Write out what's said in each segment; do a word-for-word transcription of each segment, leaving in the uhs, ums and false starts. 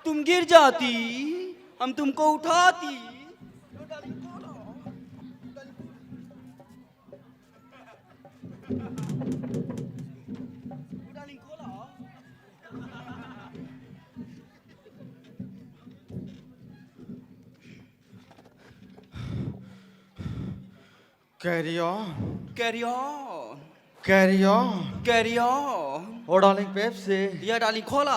तुम गिर जाती, हम तुमको उठाती। Carry on. Carry on. Carry on. Carry on. Oh, darling, Pepsi. या डार्लिंग, खोला।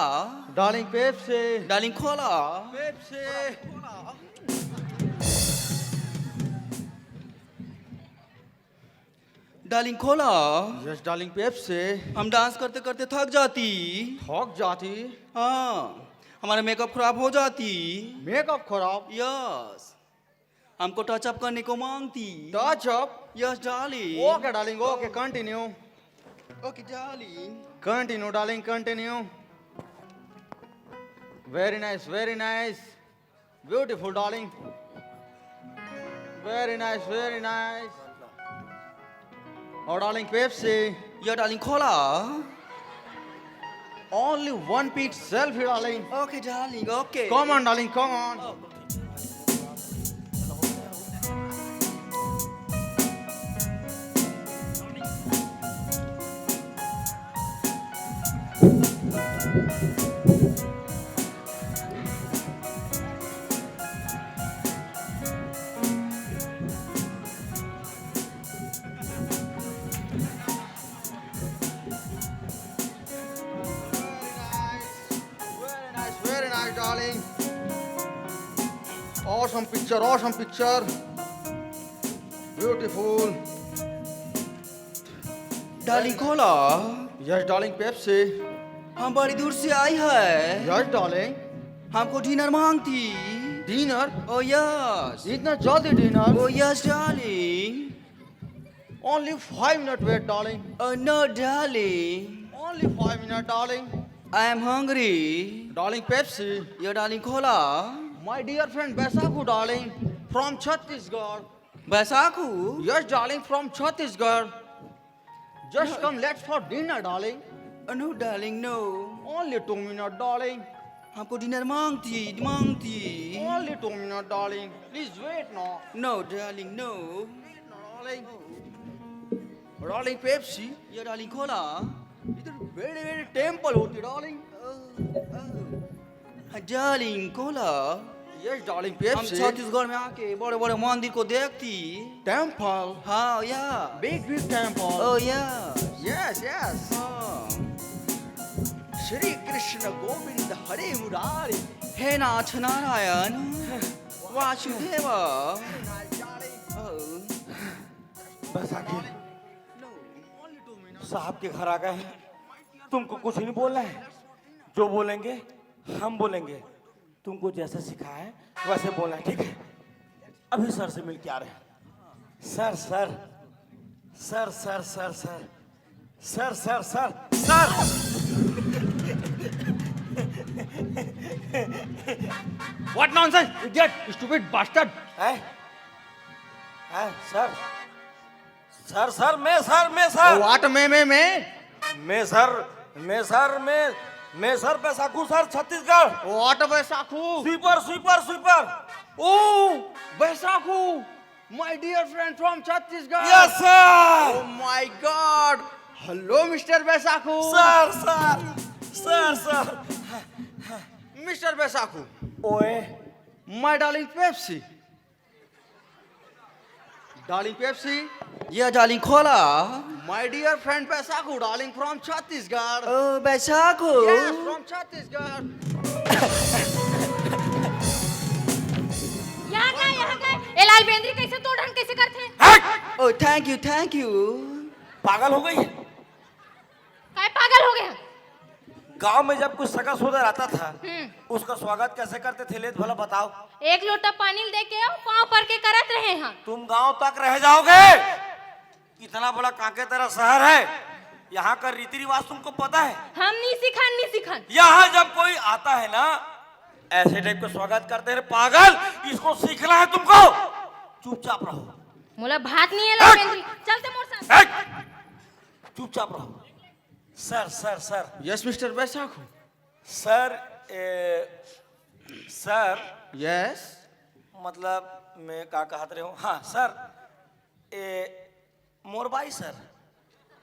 Darling, Pepsi. डार्लिंग, खोला। Pepsi. डार्लिंग, खोला। Yes, darling, Pepsi. हम डांस करते करते थक जाती। थक जाती? हाँ, हमारा मेकअप खराब हो जाती। मेकअप खराब? यस। हमको टचअप करने को मांगती। Touch up? Yes darling. Okay darling, okay, continue. Okay darling. Continue darling, continue. Very nice, very nice. Beautiful darling. Very nice, very nice. और डार्लिंग, पेप्सी। या डार्लिंग, खोला। Only one pic selfie, darling. Okay, darling, okay. Come on, darling, come on. Very nice, darling. Awesome picture, awesome picture. Beautiful. Darling, खोला। Yes, darling, Pepsi. हम बड़ी दूर से आई है। Yes, darling. हमको डिनर मांगती। डिनर? Oh, yes. इतना जल्दी dinner? Oh, yes, darling. Only five minute wait, darling. Oh, no, darling. Only five minute, darling. I am hungry. Darling, Pepsi. या डार्लिंग, खोला। My dear friend Baisakhu, darling, from Chhattisgarh. Baisakhu? Yes, darling, from Chhattisgarh. Just come, let's for dinner, darling. Oh, no, darling, no. Only two minute, darling. हमको dinner मांगती, मांगती। Only two minute, darling. Please wait, no. No, darling, no. Wait, no, darling. Darling, Pepsi. या darling, खोला। इधर बड़े बड़े temple होते, darling. Darling, खोला। Yes, darling, हम पेप्सी। छत्तीसगढ़ में आके बड़े बड़े मंदिर को देखती। टेम्पल। हाँ, या। Big big temple. Oh, या। Yes, yes. हाँ। श्री कृष्ण गोविंद हरे मुरारी। हे नाथ नारायण वासुदेवा। बैसाखी, साहब के घर आ गए हैं। तुमको कुछ नहीं बोलना है, जो बोलेंगे हम बोलेंगे। तुमको जैसे सिखाया है वैसे बोलना है, ठीक है? अभी सर से मिल के आ रहे हैं। Sir, sir, sir, sir, sir, sir, sir, sir, sir, sir. What nonsense, idiot, stupid bastard. हैं? हैं, सर? सर, सर, मैं सर, मैं सर। What मैं, मैं, मैं? मैं सर, मैं सर, मैं, मैं sir Baisakhu sir, Chhattisgarh. What Baisakhu? Sweeper, sweeper, sweeper. Oh, Baisakhu, my dear friend from Chhattisgarh. Yes, sir. Oh my God. Hello, mister Baisakhu. Sir, sir, sir, sir. Mister Baisakhu. ओए। My darling Pepsi. Darling Pepsi. या darling खोला। My dear friend Baisakhu, darling from Chhattisgarh. ओ, Baisakhu. Yes, from Chhattisgarh. यहाँ का, यहाँ का? ए लाल बेंदरी, कैसे तोड़ ढंग कैसे करथे? हट! Oh, thank you, thank you। पागल हो गई है? काय पागल हो गया? गांव में जब कुछ सगा सोदर आता था, हम्म। उसका स्वागत कैसे करते थे, ले भला बताओ। एक लोटा पानी दे के आओ, पाँव पर के करत रहे हैं। तुम गांव तक रह जाओगे? इतना बड़ा कांके तेरा शहर है, यहाँ का रीति रिवाज तुमको पता है? हम नहीं सिखान, नहीं सिखान। यहाँ जब कोई आता है ना, ऐसे टाइप का स्वागत करते हैं, पागल, इसको सीखना है तुमको। चुपचाप रहो। मोला भात नहीं है, हट! लाल बेंदरी। चलते मोर साथ। हट! चुपचाप रहो। Sir, sir, sir. Yes, mister Baisakhu. Sir, ए, सर, यस। मतलब, मैं का कहत रहे हूँ? हाँ सर, ए, मोर बाई सर।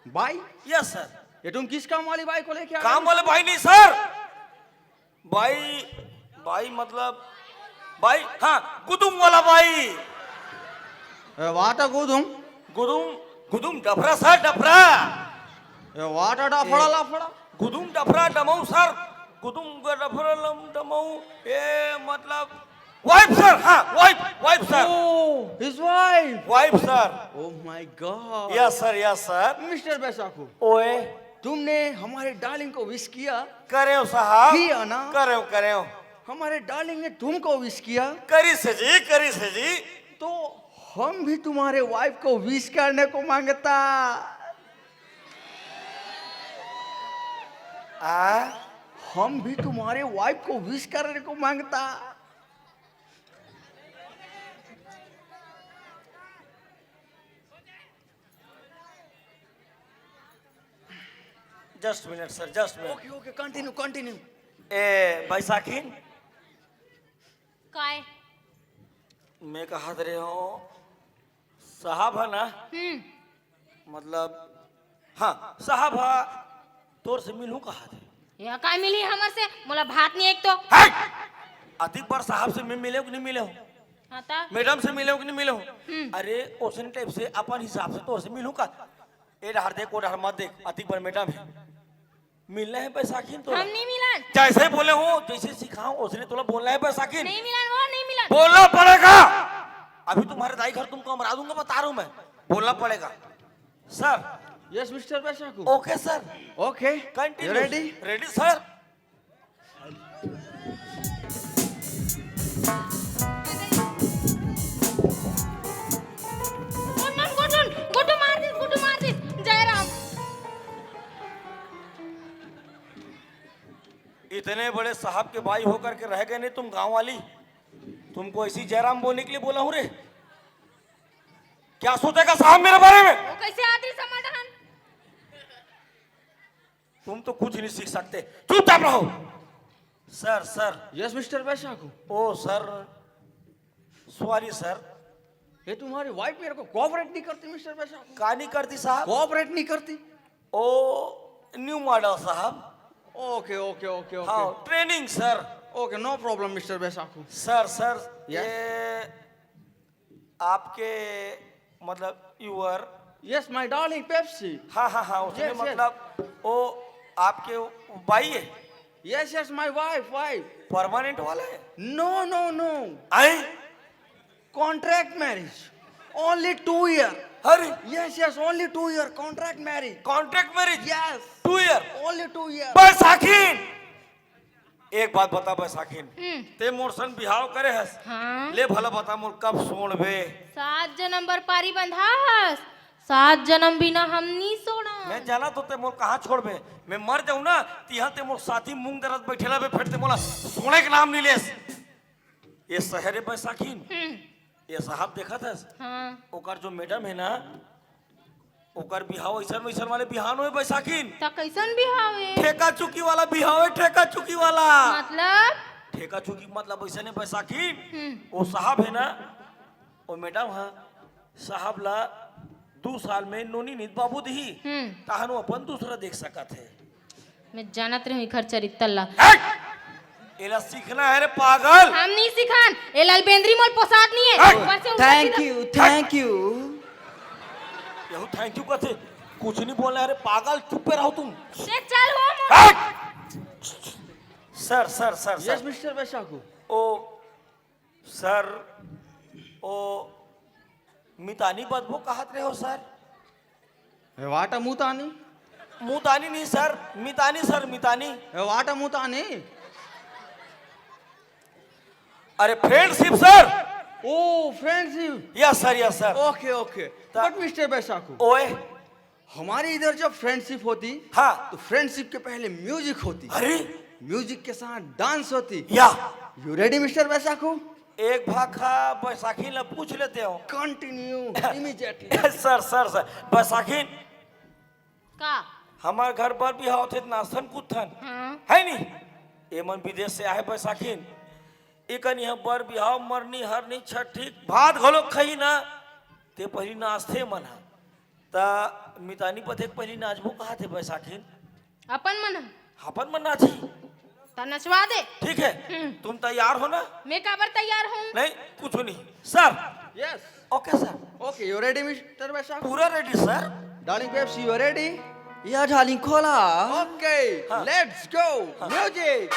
बाई? Yes sir. ये तुम किस काम वाली बाई को लेके आ काम रहे हो? वाले बाई नहीं सर, बाई, बाई मतलब, बाई, हाँ, गुदुम वाला बाई। ए, वाटा गुदुम? गुदुम, गुदुम डफरा सर, डफरा। ए, वाटा डफड़ा ए, लाफड़ा? गुदुम डफरा डमऊ सर, गुदुम डफरा लम डमऊ, ए, मतलब, वाइफ सर, हाँ, wife, wife sir. Oh, his wife. Wife sir. Oh my God. Yes sir, yes sir. Mister Baisakhu, ओए। तुमने हमारे डार्लिंग को विश किया? करेव साहब। किया ना? करेव, करेव। हमारे डार्लिंग ने तुमको विश किया? करी से जी, करी से जी। तो हम भी तुम्हारे वाइफ को विश करने को मांगता। आ? हम भी तुम्हारे वाइफ को विश करने को मांगता। Just minute sir, just minute. Okay, okay, continue, continue. ए, बैसाखिन। काय? मैं कहत रहे हूँ, साहब है ना? हम्म। मतलब, हाँ, साहब हा, तोर से मिलहूँ कहत हे। या काय मिली हमर से? मोला भात नहीं एक तो। है! अतिक बार साहब से मैं मिले कि नहीं मिले हूँ? हाँ ता? मैडम से मिले कि नहीं मिले हूँ? हम्म। अरे, ओसन टाइप से अपन हिसाब से तोर से मिलहूँ का? ए डहर देख, ओ डहर मत देख, अतिक बार मैडम है। मिलना है बैसाखिन तो। हम नहीं मिलन। जैसे बोले हो, जैसे सिखाओ, उसने तोला बोलना है बैसाखिन। नहीं मिलन, वो नहीं मिलन। बोलना पड़ेगा। अभी तुम्हारे दाई घर तुमको मरा दूंगा, बता रहा हूँ मैं। बोलना पड़ेगा। Sir. Yes mister Baisakhu. Okay sir. Okay. Continue. Ready? Ready sir. Guddu, Guddu, Guddu मार दिस, गुड्डू मार दिस। जयराम। इतने बड़े साहब के बाई होकर के रह गए नहीं तुम गांव वाली। तुमको ऐसी जयराम बोलने के लिए बोला हूँ रे। क्या सोचेगा साहब मेरे बारे में? वो कैसे आदि समझ हन? तुम तो कुछ नहीं सीख सकते, चुपचाप रहो। Sir, sir. Yes mister Baisakhu. ओ सर, सॉरी सर। ये तुम्हारी वाइफ मेरे को कोऑपरेट नहीं करती मिस्टर बैसाखू। का नहीं करती साहब? कोऑपरेट नहीं करती। ओ न्यू मॉडल साहब। ओके ओके ओके ओके। हाँ, training sir. Okay, no problem mister Baisakhu. Sir, sir, yes. ये आपके मतलब your. Yes my darling Pepsi. हाँ हाँ हाँ, उसने यस यस। मतलब वो आपके बाई है? यस यस माय वाइफ वाइफ। परमानेंट वाला है? नो नो नो। आई। Contract marriage. Only two year. अरे। Yes yes, only two year contract marriage. Contract marriage? Yes. Two year? Only two year. बैसाखिन, एक बात बता बैसाखिन, हम्म। ते मोर संग बिहाव करे हस? हाँ। ले भला बता मोर कब सोड़बे? सात जन्म बर पारी बंधा हस, सात जन्म बिना हम नी सोड़न। मैं जाना तो ते मोर कहाँ छोड़बे? मैं मर जाऊँ ना, तिहा ते मोर साथी मूंग दरत बैठेला बे, फेर ते मोला सोड़े के नाम नी लेस। ये शहर है बैसाखिन, हम्म। ये साहब देखत हस? हाँ। ओकर जो मैडम है ना, ओकर बिहाव ऐसन वैसन वाले बिहाव नोहे बैसाखिन। त कैसन बिहाव है? ठेका चुकी वाला बिहाव है, ठेका चुकी वाला। मतलब? ठेका चुकी मतलब ऐसन है बैसाखिन। हम्म। वो साहब है ना, वो मैडम हा, साहब ला दू साल में नोनी नित बाबू दिही, हम्म। तहन वो अपन दूसरा देख सकत है। मैं जानत रहूं एकर चरित्र ला। हट! एला सीखना है रे पागल। हम नहीं सिखान, ए लाल बेंद्री मोल पोसात नहीं है। हट! ऊपर से उल्टा थैंक सीधा यू, थैंक यू। यहू थैंक यू कहते, कुछ नहीं बोलना है रे पागल, चुप पे रहो तुम। ए चल हो मोर। हट! Sir, sir, sir, yes sir. Mister Baisakhu. ओ सर, ओ मितानी बदबो कहत रहे हो सर? ए, वाटा मुतानी? मुतानी नहीं सर, मितानी सर, मितानी। ए, वाटा मुतानी? अरे फ्रेंडशिप सर। ओ, friendship. Yes sir, yes sir. Okay, okay. ता- बट मिस्टर बैसाखू, ओए। हमारे इधर जब फ्रेंडशिप होती, हाँ। तो फ्रेंडशिप के पहले म्यूजिक होती। अरे। म्यूजिक के साथ डांस होती। या। You ready mister Baisakhu? एक भाखा बैसाखी ला पूछ लेते हो। Continue immediately. Sir, sir, sir, Baisakhi. का? हमार घर पर भी होथे त नाचथन कूदथन। हाँ। है नी? एमन विदेश से आए बैसाखिन। एकन इहाँ बर बिहाव, मरनी, हरनी, छट्ठी, भात घलो खही ना, ते पहिली नाचथे मन ह। त मितानी पथे के पहिली नाचबो कहाथे बैसाखिन। अपन मन ह? अपन मन नाची। त नचवा दे। ठीक है, हम्म। तुम तैयार हो ना? मैं काबर तैयार हूँ? नहीं, कुछ नहीं। Sir. Yes. OK sir. OK, you ready, Mister Baisakh? पूरा ready sir. Darling Peps, you ready? या darling खोला। OK, हाँ। Let's go। हाँ। Music।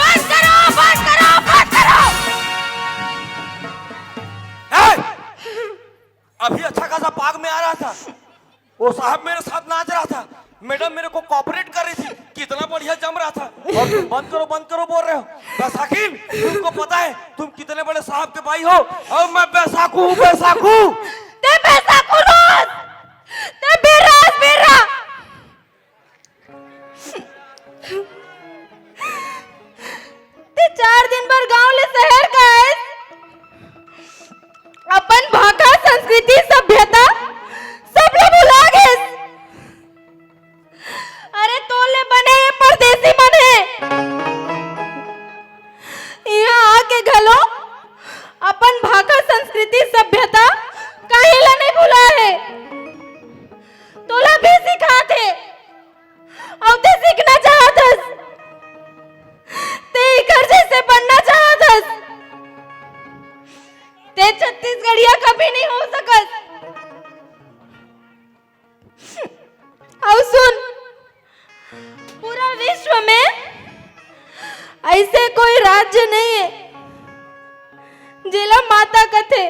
बंद करो, बंद करो, बंद करो। ए! अभी अच्छा खासा पाग में आ रहा था, वो साहब मेरे साथ नाच रहा था, मैडम मेरे को कोऑपरेट कर रही थी, कितना बढ़िया जम रहा था। और तुम बंद करो, बंद करो बोल रहे हो। बैसाखिन, तुमको पता है तुम कितने बड़े साहब के भाई हो? और मैं बैसाखू हूँ, बैसाखू। ते बैसाखू रोज, ते बेरास बेरा। ते चार दिन बर गांव ले शहर का आएस, अपन भाखा, संस्कृति, सभ्यता सब ला भुला गेस। अरे तोर ले बने हे परदेसी मन हे। इहाँ आके घलो अपन भाखा, संस्कृति, सभ्यता काहे ला नहीं भुला हे? तोला भी सिखात हे। अउ ते सीखना चाहत हस, ते इकर जैसे बनना चाहत हस, ते छत्तीसगढ़िया कभी नहीं हो सकस। अउ सुन, पूरा विश्व में ऐसे कोई राज्य नहीं है जेला माता कथे,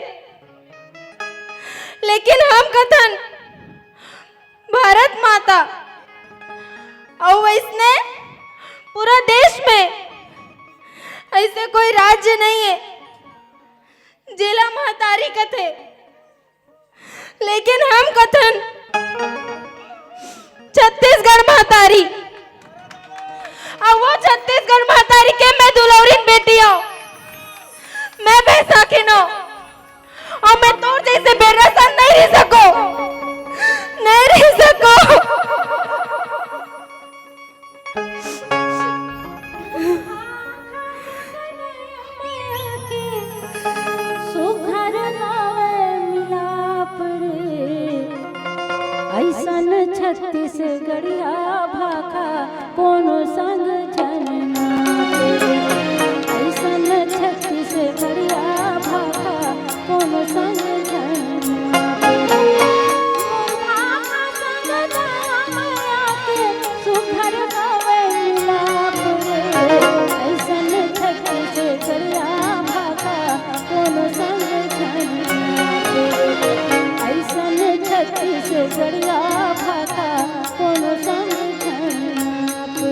लेकिन हम कथन भारत माता। अउ वैसने पूरा देश में ऐसे कोई राज्य नहीं है जेला महतारी कथे, लेकिन हम कथन छत्तीसगढ़ महतारी। अउ वो छत्तीसगढ़ महतारी के मैं दुलौरिन बेटी हूँ, मैं बैसाखिन हूँ। अउ मैं तोर जैसे बेर्रा सन नहीं रह सको, नहीं रह सको। सुघर गावे मिलाप रे, ऐसन छत्तीसगढ़िया भाखा कोनो संग झन नापे। ऐसन छत्तीसगढ़िया भाखा कोनो संग झन नापे। मोर भाखा संग धरम आके सुघर गावे मिलाप रे। ऐसन छत्तीसगढ़िया भाखा कोनो संग झन नापे। ऐसन छत्तीसगढ़िया भाखा कोनो संग झन नापे।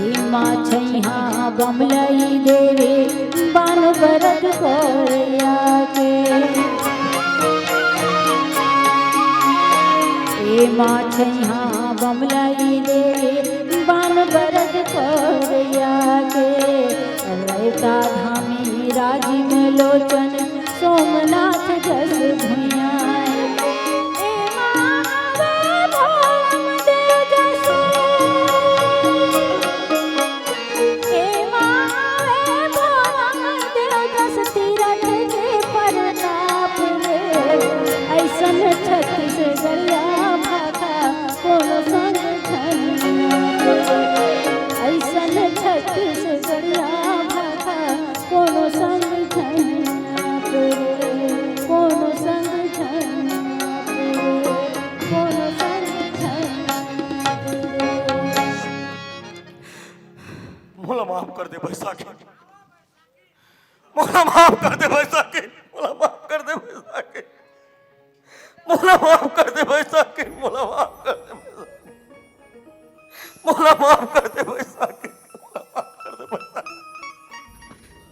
एमा छैहा बमलई देवे, बान बरद कोरिया के। एमा छैहा बमलई देवे, बान बरद कोरिया के। ललका धामी राजिम लोचन, सोमनाथ जस भुइयाँ। एमा आवे भोलम देव जस। एमा आवे भोलम देव जस, तीरथ के परताप रे। ऐसन छत्तीसगढ़िया भाखा कोनो संग झन नापे। ऐसन छत्तीसगढ़िया भाखा कोनो संग झन नापे। कर दे बैसाखी, मोला माफ कर दे बैसाखी, मोला माफ कर दे बैसाखी, मोला माफ कर दे बैसाखी, मोला माफ कर दे बैसाखी, मोला माफ कर दे बैसाखी, मोला माफ कर दे बैसाखी,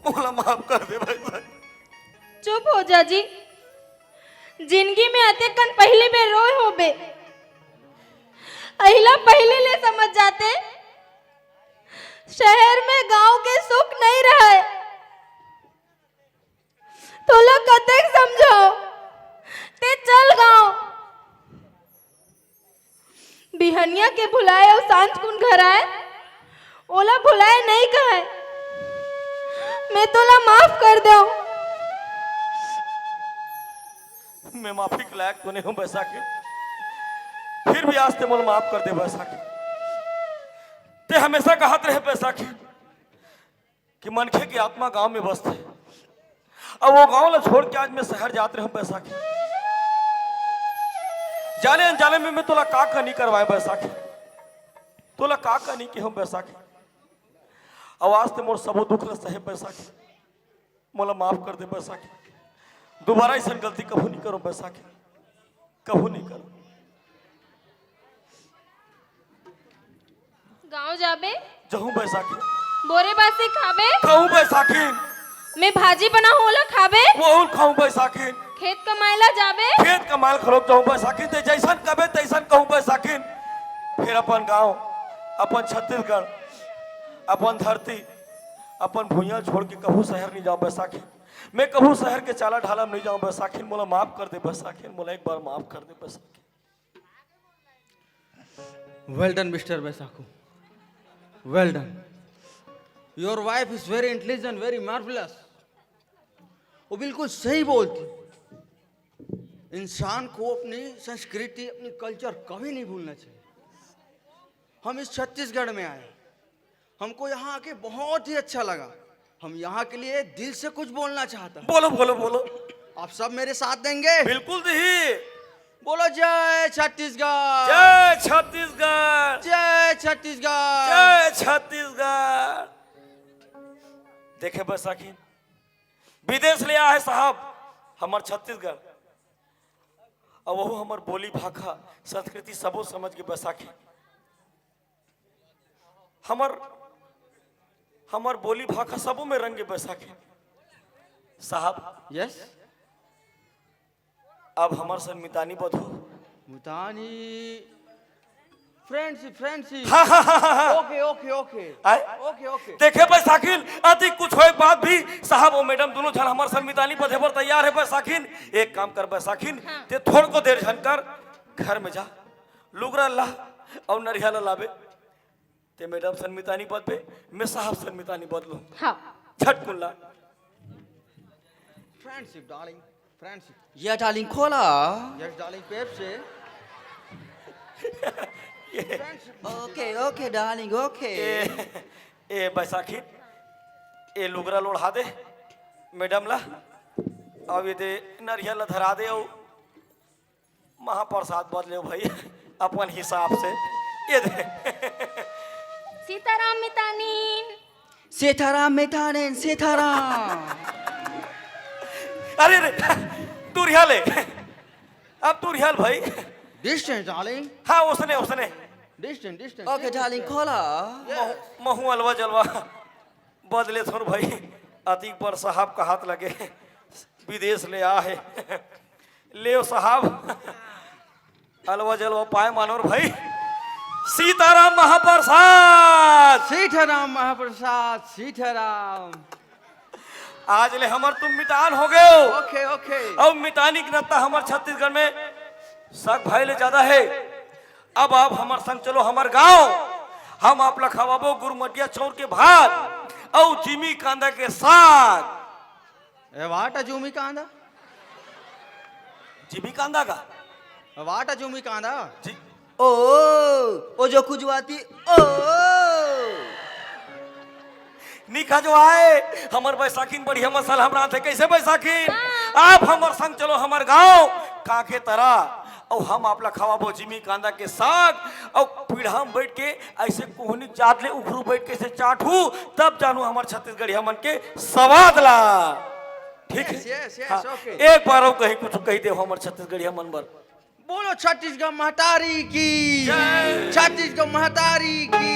मोला माफ कर दे बैसाखी। चुप हो जा जी। जिंदगी में अतेकन पहली बेर रोए होबे, अहिला पहली ले समझ जाते, शहर में गांव के सुख नहीं रहय। तोला कतेक समझाओ, ते चल गांव। बिहनिया के भुलाए अउ सांझ कुन घर आए, ओला भुलाए नहीं कहय। मैं तोला माफ कर देव। मैं माफी के लायक तो नहीं हूँ बैसाखी, फिर भी आज ते मोला माफ कर दे बैसाखी। ते हमेशा कहत रहे बैसाखी कि मनखे के आत्मा गांव में बसथे, अउ वो गांव ला छोड़ के आज मैं शहर जात रहे हूँ बैसाखी। जाने अनजाने में मैं तोला का कनी करवाए बैसाखी, तोला का कनी के हूँ बैसाखी। अउ आज ते मोर सबो दुख ला सहे बैसाखी, मोला माफ कर दे बैसाखी। दोबारा ऐसन गलती कभू नहीं करो बैसाखी, कभू नहीं करो। गांव जाबे? जहूं बैसाखी। बोरे बासी खाबे? खाऊं बैसाखी। मैं भाजी बनाहूं ओला खाबे? वहू खाऊं बैसाखी। खेत कमाए ला जाबे? खेत कमाए ला घलोक जाऊं बैसाखी। ते जैसन कबे तैसन कहूं बैसाखी। फिर अपन गांव, अपन छत्तीसगढ़, अपन धरती, अपन भुइयां छोड़ के कहूं शहर नहीं जाऊं बैसाखी। मैं कहूं शहर के चाला ढाला में नहीं जाऊं बैसाखी। मोला माफ कर दे बैसाखी, मोला एक बार माफ कर दे Baisakhi. Well done, Mister Baisakhu. Well done. Your wife is very intelligent, very marvelous. वो बिल्कुल सही बोलती। इंसान को अपनी संस्कृति, अपनी कल्चर कभी नहीं भूलना चाहिए। हम इस छत्तीसगढ़ में आए, हमको यहाँ आके बहुत ही अच्छा लगा। हम यहाँ के लिए दिल से कुछ बोलना चाहता हूँ। बोलो, बोलो, बोलो। आप सब मेरे साथ देंगे? बिल्कुल दी। बोलो, जय छत्तीसगढ़। जय छत्तीसगढ़। जय छत्तीसगढ़। जय छत्तीसगढ़। देखे बैसाखी, विदेश ले आए साहब हमर छत्तीसगढ़, अउ वो हमर बोली भाखा संस्कृति सबो समझ के बैसाखी। हमर हमर बोली भाखा सबो में रंग बैसाखी। साहब, यस। अब हमर सन मितानी बधो। मितानी, फ्रेंडशिप, फ्रेंडशिप। हाँ, हाँ, हाँ, हाँ, हाँ। ओके, ओके, ओके। आय? ओके, ओके। देखे बैसाखिन, अति कुछ होए के बाद भी साहब अउ मैडम दोनों झन हमर सन मितानी बधे बर तैयार हे बैसाखिन। एक काम कर बैसाखिन, हाँ। ते थोड़को देर झन कर, घर में जा, लुगरा ला अउ नरिया ला लाबे। ते मैडम सन मितानी बदबे, मैं साहब सन मितानी बदलूं। हाँ। झटकुन ला। Friendship darling, friendship. या डार्लिंग खोला। Yes darling, Pepsi. ये फ्रेंडशिप। ओके, ओके डार्लिंग, ओके। ए, ए बैसाखी, ए लुगरा लोढ़ा दे मैडम ला, अउ ये दे नरिया ला धरा दे, अउ महाप्रसाद बदले भाई अपन हिसाब से। ये दे। सीताराम मितानीन। सीताराम मितानीन, सीताराम। अरे रे, तू रिहा ले। अब तू रिहा ले भाई। Distance darling. हाँ, उसने, उसने। Distance, distance. ओके डार्लिंग, खोला। महू, महू अलवा जलवा। बदले थोर भाई, अतिक बर साहब कहत लगे, विदेश ले आ हे। लेव साहब, अलवा जलवा पाए मानोर भाई, सीताराम महाप्रसाद। सीताराम महाप्रसाद, सीताराम। आज ले हमर तुम मितान हो गए हो। ओके, ओके। अब मितानी के नत्ता हमर छत्तीसगढ़ में सग भाई ले ज्यादा है। अब आप हमर संग चलो हमर गांव, हम आप ला खवाबो गुरमटिया चौर के भात अउ जिमी कांदा के साग। ए वाटा जुमी कांदा। जिमी कांदा का? ए वाटा जुमी कांदा। जी। ओ, ओ जो खुजवाती, ओ। निखा जो आए, हमर बैसाखिन बढ़िया मसाला हम रांधे। कैसे बैसाखिन? आप हमर संग चलो हमर गांव, काके तरा अउ हम आप ला खवाबो जिमी कांदा के साग, अउ पीढ़ा में बैठ के ऐसे कोहनी जात ले उखरू बैठ के ऐसे चाटहू, तब जानू हमर छत्तीसगढ़िया मन के स्वाद ला। ठीक है? Yes, yes, yes, हाँ, okay। एक बार अउ कहीं कुछ कही दे हमर छत्तीसगढ़िया मन बर। बोलो छत्तीसगढ़ महतारी की। जय। छत्तीसगढ़ महतारी की।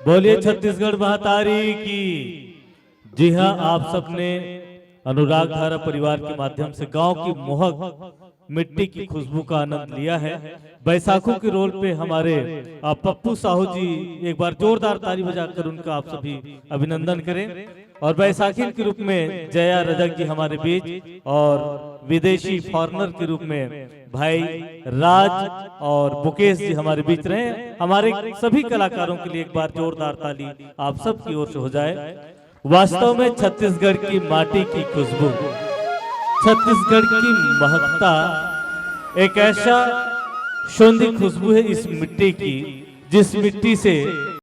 बोलिए छत्तीसगढ़ महतारी की। जी हाँ, आप सबने अनुराग धारा परिवार के माध्यम से गांव की मोहक मिट्टी की खुशबू का आनंद लिया है। बैसाखू के रोल पे हमारे, आ, पप्पू साहू जी, एक बार जोरदार ताली बजाकर उनका आप सभी अभिनंदन करें। और बैसाखिन के रूप में जया रजक जी हमारे बीच, और विदेशी फॉरेनर के रूप में भाई राज और मुकेश जी हमारे बीच रहे। हमारे सभी कलाकारों के लिए एक बार जोरदार ताली आप सबकी ओर से हो जाए। वास्तव में छत्तीसगढ़ की माटी की खुशबू, छत्तीसगढ़ की महकता एक ऐसा शोंधी खुशबू है इस मिट्टी की, जिस मिट्टी से